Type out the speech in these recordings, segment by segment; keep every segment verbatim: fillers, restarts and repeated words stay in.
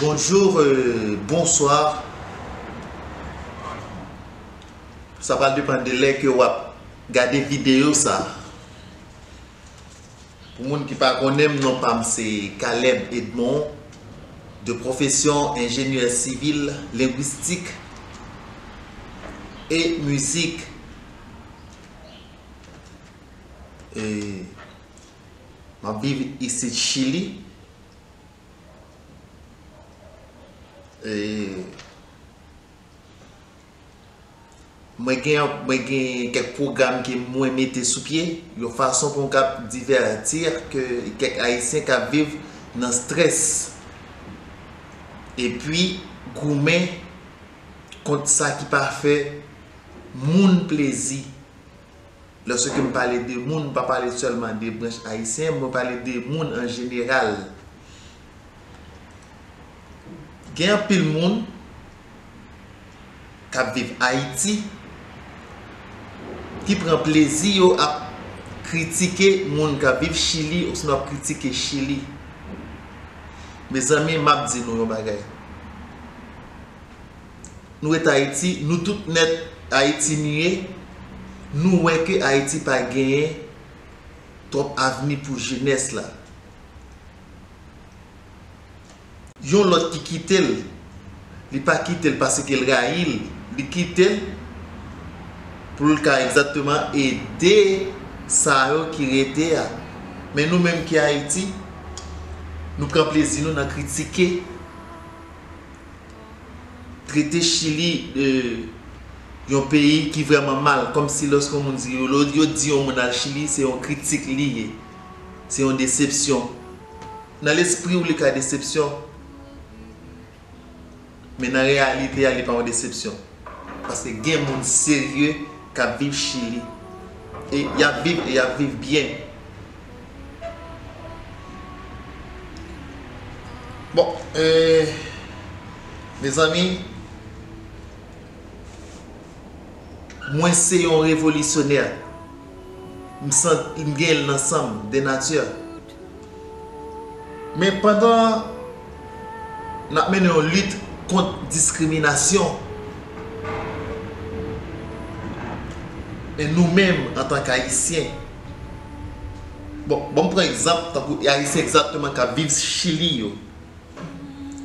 Bonjou, euh, bonswa. Sa pral depann de lè ke w ap gade videyo sa. Pou moun ki pa konnen m, non pa m se Caleb Edmond, de profesyon enjenyè sivil, lengwistik e mizik. E m ap viv isit Chili. E mwen gen, mwen gen kèk pwogram ke mwen mete sou pye, yon fason pou m kab divèti ke kèk Ayisyen k ap viv nan strès. Epi goumen kont sa ki pa fè moun plezi. Lòske m pale de moun, m pa pale sèlman de branch ayisyen, mwen pale de moun an jeneral. Gen anpil moun k ap viv Ayiti ki pran plezi yo ap kritike moun k ap viv Chili, osinon ap kritike Chili. Mezanmi, m ap di nou yon bagay. Nou ret Ayiti, nou tout nèt Ayiti nou ye, nou wè ke Ayiti pa genyen twòp avni pou jenès la. Yon lòt ki kite l, li pa kite l paske l rayi l, li kite l pou l ka egzakteman ede sa yo ki rete a. Men nou menm ki Ayiti, nou pran plezi nou nan kritike, trete Chili de yon peyi ki vrèman mal, kòmsi lòske yon moun di, yo, yo di yon moun al Chili, se yon kritik li ye, se yon desepsyon. Nan lespri w, li ka desepsyon, men nan reyalite a, li pa yon desepsyon. Paske gen moun serye k ap viv Chili. E y ap viv, e y ap viv byen. Bon, e, mezanmi, mwen se yon revolisyonè. M san, m gen l nan san m, de nati. Men pandan n ap mennen yon lit kont diskriminasyon, e nou menm, antanke Ayisyen, bon, bon, m pran egzanp, tankou Ayisyen egzakteman k ap viv Chili yo.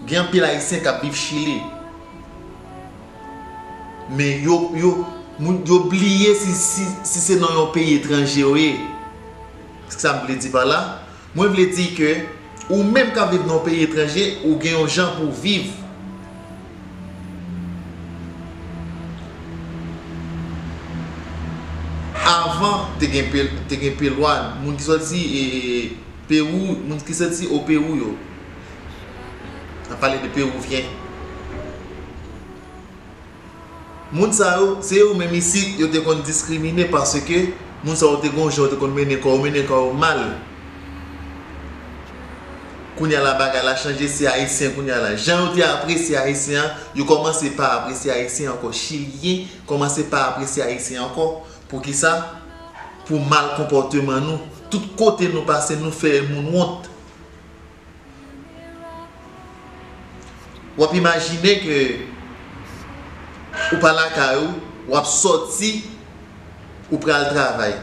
Gen anpil Ayisyen k ap viv Chili. Men yo, yo, moun, yo bliye si, si, si se nan yon peyi etranje yo ye. Sa m vle di pa la, mwen vle di ke ou menm k ap viv nan yon peyi etranje, ou gen yon jan pou w viv. Avan, te gen pe-, te gen Pelwa, moun ki sòti, e, Pewou, moun ki sòti o Pewou yo. N ap pale de Pewivyen. Moun sa yo, se yo menm isit, yo te konn diskrimine paske moun sa yo te gon jan yo te konn mennen kò yo, mennen kò yo mal. Kounye a la, bagay la chanje, se Ayisyen kounye a la. Jan yo te apresye Ayisyen an, yo kòmanse pa apresye Ayisyen ankò. Chilyen kòmanse pa apresye Ayisyen ankò. Poukisa? Pou mal konpòteman nou. Tout kote nou pase, nou fè moun wont. W ap imajine ke ou pa lakay ou, w ap sòti, ou pral travay.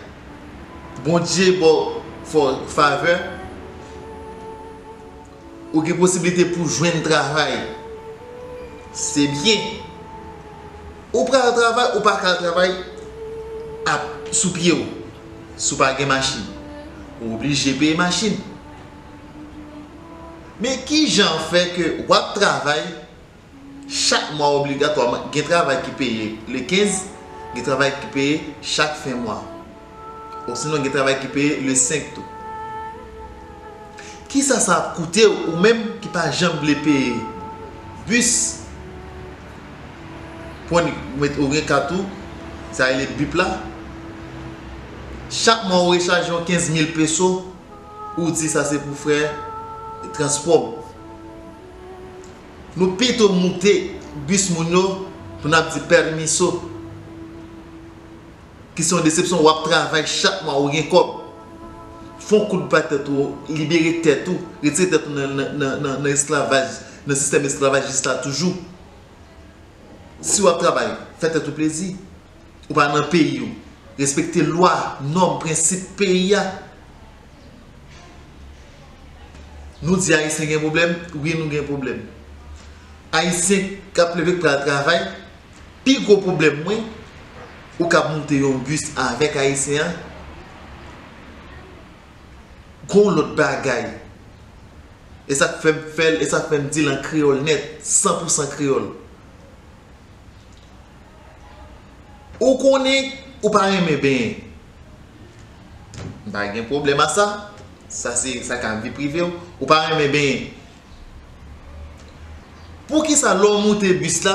Bondye ba w fò-, favè, ou gen posiblite pou jwenn travay. Se byen. Ou pral travay, ou pa ka al travay ap sou pye w. Si w pa gen machin, ou oblije peye machin. Men ki jan fè ke w ap travay chak mwa obligatwaman? Gen travay ki peye le kenz, gen travay ki peye chak fen mwa. Osinon gen travay ki peye le senk tou. Kisa sa ap koute w, ou menm ki pa janm vle peye bis? Pran, ou met, ou gen kat ou, sa rele bip la. Chak mwa ou rechaje yon kenz mil peso, ou di sa se pou frè transpò m. Nou pito moute bis moun yo pou n ap di pèmiso. Ki se yon desepsyon, w ap travay chak mwa, ou gen kòb. Fè yon kout ba tèt ou, libere tèt ou, retire tèt ou nan, nan, nan, nan, nan esklavaj nan sistèm esklavajis la toujou. Si w ap travay, fè tèt ou plezi. Ou pa nan peyi w. Respekte lwa, nòm, prensip peyi a. Nou di Ayisyen gen pwoblèm? Wi, nou gen pwoblèm. Ayisyen k ap leve k pral travay, pi gwo pwoblèm mwen, ou k ap moute yon bis avèk Ayisyen an, gon lòt bagay. E sa k fè m fè l, e sa k fè m di l an kreyòl nèt, san pou san kreyòl. Ou konnen ou pa renmen benyen. M pa gen pwoblèm a sa. Sa se, sa ka vi prive w. Ou pa renmen benyen. Poukisa lè w moute bis la,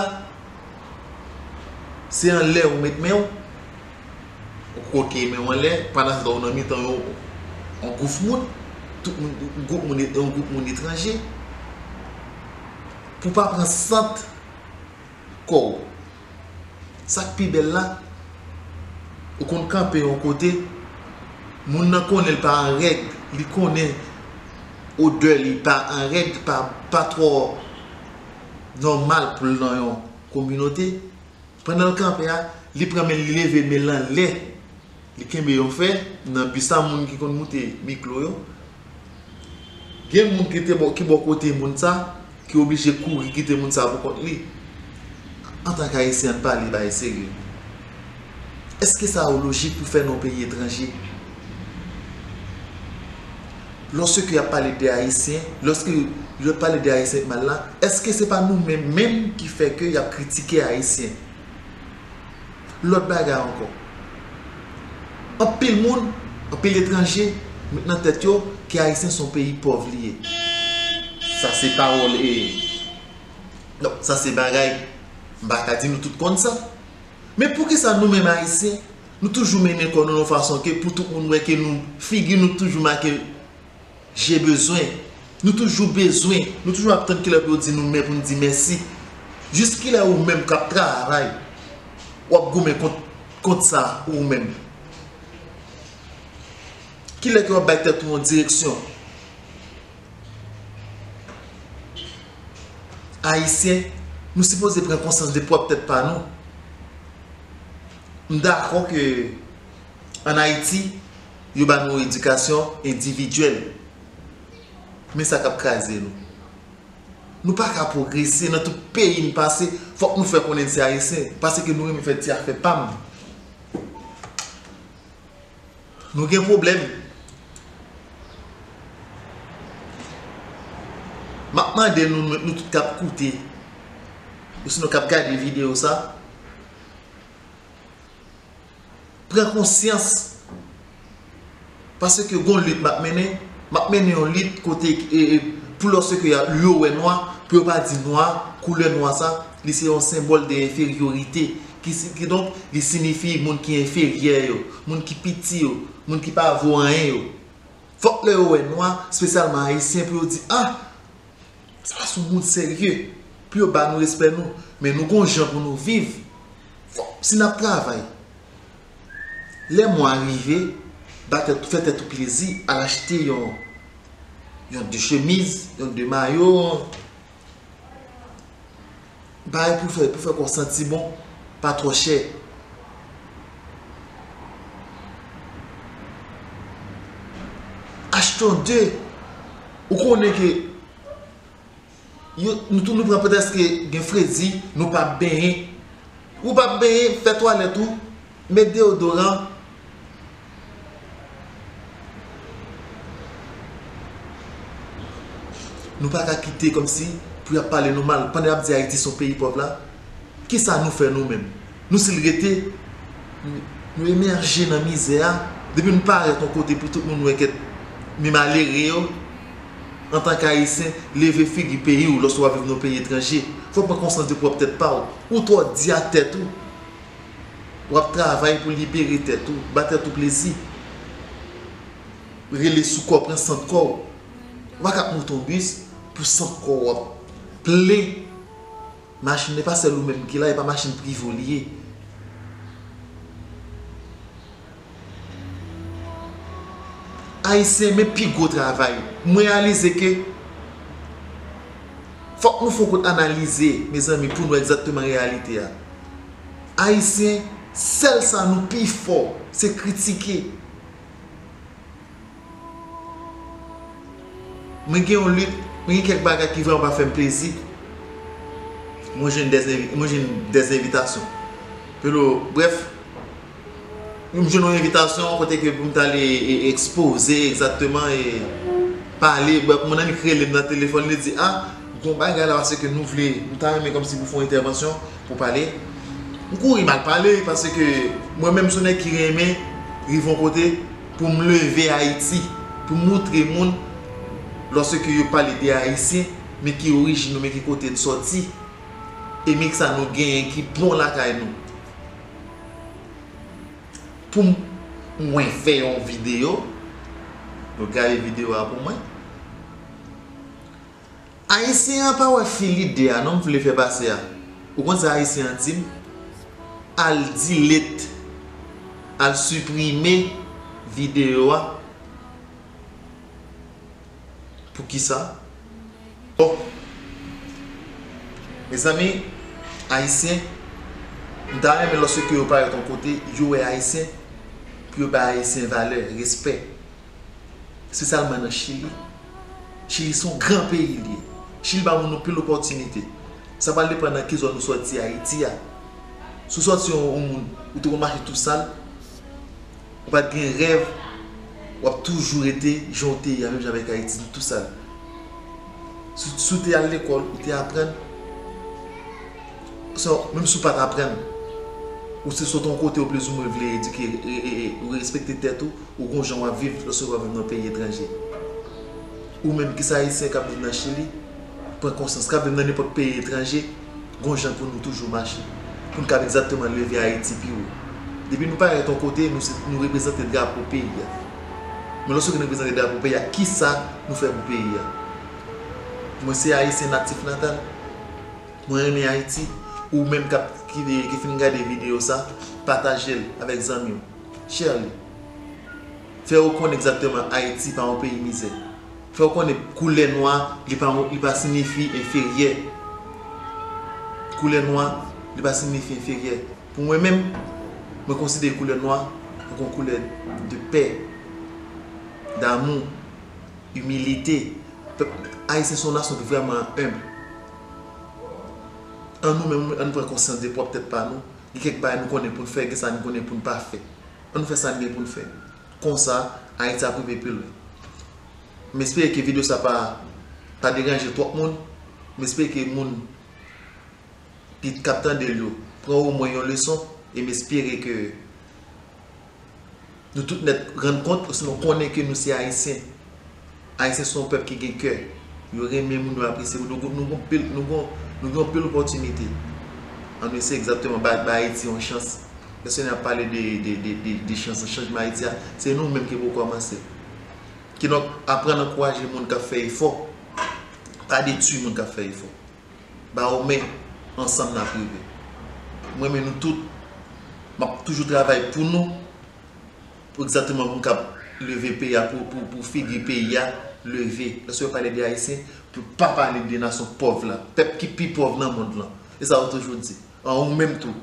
se anlè ou met men w? Ou koke men w anlè, pandan se tan ou nan mitan yon, yon gwoup moun, tout moun, gwoup moun, yon gwoup moun etranje. Pou pa pran sant kò w. Sa k pi bèl la, ou konn kanpe yon kote, moun nan konnen l pa an règ, li konnen odè li pa an règ, pa, pa twò nòmal pou l nan yon kominote. Pandan l kanpe a, li pran men l, li leve men l anlè. Li kenbe yon fè nan bis la, moun ki konn moute miklo yo. Gen moun ki te bò, ki bò kote moun sa, ki oblije kouri kite moun sa pou kont li. Antanke Ayisyen, ann pale bagay serye. Èske sa yo lojik pou fè nan yon peyi etranje? Lòske y ap pale de Ayisyen, lòske y ap pale de Ayisyen k mal la, èske se pa nou menm menm ki fè ke y ap kritike Ayisyen? Lòt bagay ankò. Anpil moun, anpil etranje met nan tèt yo ke Ayisyen se yon peyi pòv li ye. Sa se pawòl e, non, sa se bagay, m pa ka di nou tout konn sa. Men poukisa nou menm Ayisyen, nou toujou mennen kò nou yon fason ke pou tout moun wè ke nou, figi nou toujou make J'ai besoin. Nou toujou bezwen. Nou toujou ap tann kilè pou yo di nou men pou n di mèsi. Jis kilè ou menm k ap travay, w ap goumen kont, kont sa ou menm? Kilè ke w ap bay tèt ou yon direksyon? Ayisyen, nou sipoze pran konsyans de pwòp tèt pa nou. M dakò ke ann Ayiti, yo ba nou edikasyon endividyèl. Men sa k ap kraze nou. Nou pa ka pwogrese nan tout peyi n pase, fòk nou fè konnen n se Ayisyen, paske nou renmen fè ti afè pa m. Nou gen pwoblèm. M ap mande nou, nou, nou tout k ap koute, osinon k ap gade videyo sa, pran konsyans. Paske gon lit m ap mennen, m ap mennen yon lit kote, e, e, pou lòske y a, yo wè nwa, pou yo pa di nwa, koulè nwa sa, li se yon senbòl de enferyorite. Ki si-, kidonk, li sinifi moun ki enferyè yo, moun ki piti yo, moun ki pa vo anyen yo. Fòk lè yo wè nwa, espesyalman ayisyen, pou yo di, ah, sa pa se yon moun serye. Pou yo ba nou respè nou. Men nou gon jan pou nou viv. Fòk, si n ap travay, lè mwa rive, ba tèt, fè tèt ou plezi, al achte yon, yon de chemiz, yon de mayo, bagay pou fè, pou fè kò w santi bon, pa twò chè. Achte yon de. Ou konnen ke yo, nou tou nou pran pretèks ke gen fredi, nou p ap benyen. Ou p ap benyen, fè twalèt ou, met deyodoran. Nou pa ka kite kòmsi pou y ap pale nou mal. Pandan y ap di Ayiti se yon peyi pòv la, kisa nou fè nou menm? Nou sil rete, nou, nou emèje nan mizè a. Depi nou parèt yon kote pou tout moun wè kèt, men malere yo, antanke Ayisyen, leve figi peyi w lòske w ap viv nan yon peyi etranje. Fò w pran konsyans de pwòp tèt pa w. Ou twò di ak tèt ou. W ap travay pou libere tèt ou, ba tèt ou plezi. Rele sou kò w, pran sant kò w. Ou pa ka ap monte yon bis pou sant kò w ap plen. Machin nan, e pa sèl ou menm ki la, e pa machin prive w li ye. Ayisyen, men pi gwo travay. Mwen reyalize ke Fòk nou fè yon kout analize, mezanmi, pou n wè egzakteman reyalite a. Ayisyen, sèl sa nou pi fò, se kritike. Mwen gen yon lit, mwen gen kèk bagay ki vrèman pa fè m plezi. Mwen jwenn dè envi-, mwen jwenn dè envitasyon. Pero, brèf, m jwenn yon envitasyon kote ke pou m t ale e, ekspoze egzakteman e pale. Brèf, moun nan li rele m nan telefòn, li di, "A, gon bagay la, paske nou vle, nou ta renmen kòmsi pou fè yon entèvansyon, pou pale." M kouri m al pale, paske mwen menm, se yon nèg ki renmen rive yon kote, pou m leve Ayiti, pou m moutre moun, lòske yo pale de Ayisyen, men ki orijin nou, men ki kote n sòti, e men sa nou genyen ki bon lakay nou. Pou m, mwen fè yon videyo, nou gade videyo a pou mwen. Ayisyen an pa wè fi lidè a non m vle fè pase a. Ou konn sa Ayisyen an di m? Al delete, al siprime videyo a. Poukisa? Bon. Mezanmi, Ayisyen, m ta renmen lòske yo parèt yon kote, yo wè Ayisyen, pou yo bay Ayisyen valè, respè. Espesyalman nan Chili. Chili se yon gran peyi li ye. Chili ba moun anpil opòtinite. Sa pral depann nan ki zòn ou sòti Ayiti a. Si w sòti yon, yon moun, ou te konn mache tou sal, ou pa t gen rèv, w ap toujou rete jan w te ye a, menm jan avèk Ayiti, tou sal. Si, si w te al lekòl, ou te aprann, sa, menm si w pa t aprann, ou se sot yon kote ou plizoumwen vle edike, e, e, e, ou respekte tèt ou, ou gon jan w ap viv lòske w ap viv nan peyi etranje. Ou menm ki se Ayisyen k ap viv nan Chili, pran konsyans, k ap viv nan nenpòt peyi etranje, gon jan pou nou toujou mache. Pou n kab egzakteman leve Ayiti pi wo. Depi nou parèt yon kote, nou se, nou reprezante drapo peyi a. Men lòske nou reprezante drapo peyi a, kisa nou fè pou peyi a? Mwen se Ayisyen natif natal. Mwen renmen Ayiti. Ou menm k ap, ki, ki fin gade videyo sa, pataje l avèk zanmi w. Share li. Fè yo konn egzakteman Ayiti pa yon peyi mizè. Fè yo konnen koulè nwa, li pa, li pa siyifi enferyè. Koulè nwa, li pa siyifi enferyè. Pou mwen menm, mwen konsidere koulè nwa tankou yon koulè de pè, damou, imilite. Pèp ayisyen se yon nasyon ki vrèman enb. An nou menm, ann pran konsyans de pwòp tèt pa nou. Gen kèk bagay nou konnen pou n fè, gen sa nou konnen pou n pa fè. Ann nou fè sa n gen pou n fè. Konsa, Ayiti ap rive pi lwen. M espere ke videyo sa pa, pa deranje twòp moun. M espere ke moun ki, k ap tande l yo pran omwen yon leson. E m espere ke nou tout nèt rann kont, osinon konnen ke nou se Ayisyen. Ayisyen se yon pèp ki gen kè. Yo renmen moun, yo apresye moun. Nou, nou, nou gon pil, nou gon, nou gen yon pil opòtinite. Ann eseye egzakteman ba, ba Ayiti yon chans. Lè Senyè ap pale de, de, de, de, de chans, chanjman Ayiti a, se nou menm ki pou kòmanse. Kidonk, aprann ankouraje moun k ap fè efò. Pa detwi moun k ap fè efò. Ba yo men, ansanm n ap rive. Mwen renmen nou tout. M ap toujou travay pou nou. Pou egzakteman pou n kab leve peyi a, pou, pou, pou figi peyi a leve. Lòske yo pale de Ayisyen, pou pa pale de nasyon pòv la, pèp ki pi pòv nan mond lan. E sa yo toujou di. An ou menm tou,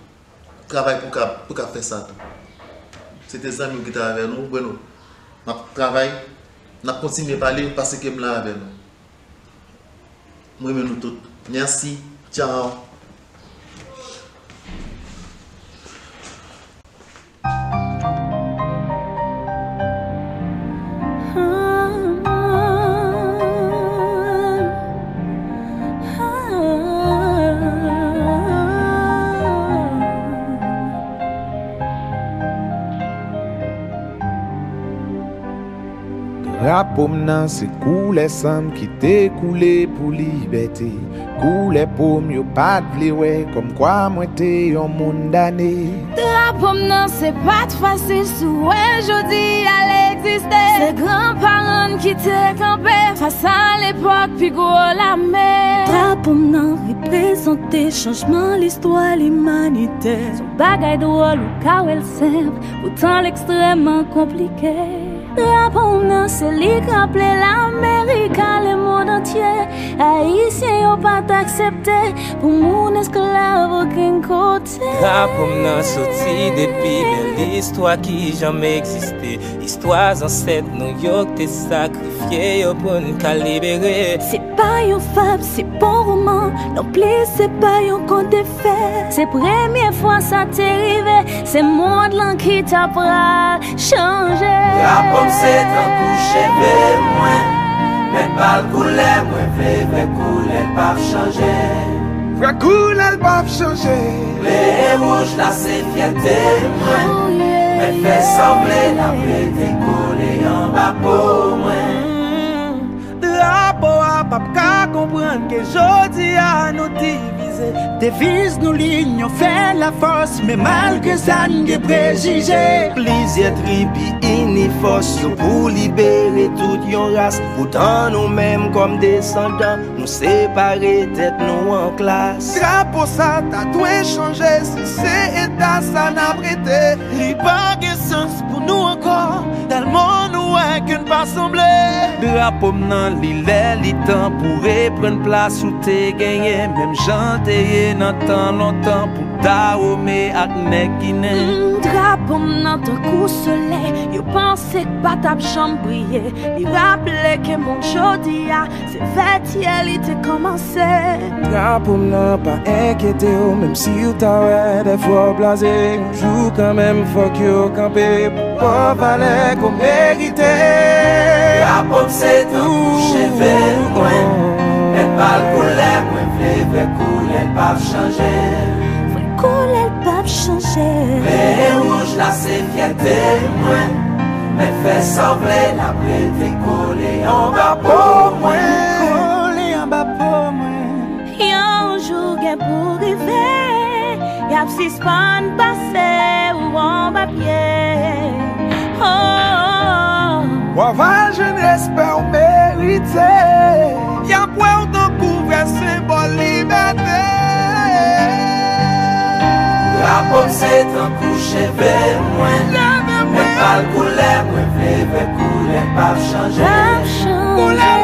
travay pou kab, pou kab fè sa tou. Se te zanmi w ki te avè nou, Bruno. M ap travay, n ap kontinye pale, paske m la avè nou. Mwen renmen nou tout. Mèsi. Tchao. Drapo m nan se koulè san m ki te koule pou libète. Koulè po m yo pa t vle wè, kòmkwa mwen te yon moun dane. Drapo m nan se pa t fasil si w wè jodi a l egziste. Se granparan n ki te kanpe fas a lepòk pi gwo lame. Drapo m nan reprezante chanjman listwa limanite. Se yon bagay dwòl, ou ka wè l senp, poutan l ekstrèmman konplike. Drapo m nan se li k raple Lamerika, lemonn antye. Ayisyen yo pa t aksepte pou moun esklav okenn kote. Drapo m nan soti depi bèl istwa ki janm egziste. Istwa zansèt nou yo k te sakrifye yo pou n ka libere. Se pa yon fab, se pa yon woman. Non plis, se pa yon kont de fè. Se premye fwa sa te rive. Se mond lan ki ta pral chanje. Drapo m se tankou cheve mwen. Mèt ba l koulè mwen vle, vre koulè l p ap chanje. Vre koulè l p ap chanje. Ble e wouj la se fyète mwen. Mèt fè sa w vle, l ap rete kole anba po mwen. Drapo a p ap ka konprann ke jodi a nou divize. Deviz nou linyon fè lafòs, men malgre sa n gen prejije. Plizyè tribi ini fòs yo pou libere tout yon ras. Poutan nou menm kòm desandan, nou separe tèt nou an klas. Drapo sa ta dwe chanje si se eta sa n ap rete. Li pa gen sans pou nou ankò, tèlman nou wè ke n pa sanble. Drapo m nan li lè li tan pou reprann plas ou te genyen, menm jan te ye nan tan lontan pou Dawome ak nèg Ginen. Mm, drapo m nan tankou solèy, yo panse k pa t ap janm briye. Li raple ke mond jodi a, se vètyèl li te kòmanse. Drapo m nan pa enkyete w, menm si w ta wè dèfwa w blaze. Yon jou kanmenm fòk yo kanpe pou ba w valè ke w merite. Drapo m se tankou cheve mwen, mèt ba l koulè mwen vle, vre koulè l p ap chanje. Vre koulè l p ap chanje. Vre e wouj la se fyète mwen. Mèt fè sa w vle, l ap rete kole anba po mwen. Kole anba po mwen. Yon jou gen pou rive, y ap sispann pase ou anba pye. Oh. W ava jwenn respè w merite. Y ap wè w tankou vrè senbòl libète. Drapo m se tankou cheve mwen. Mèt ba l koulè mwen vle, vre koulè p ap chanje. Koulè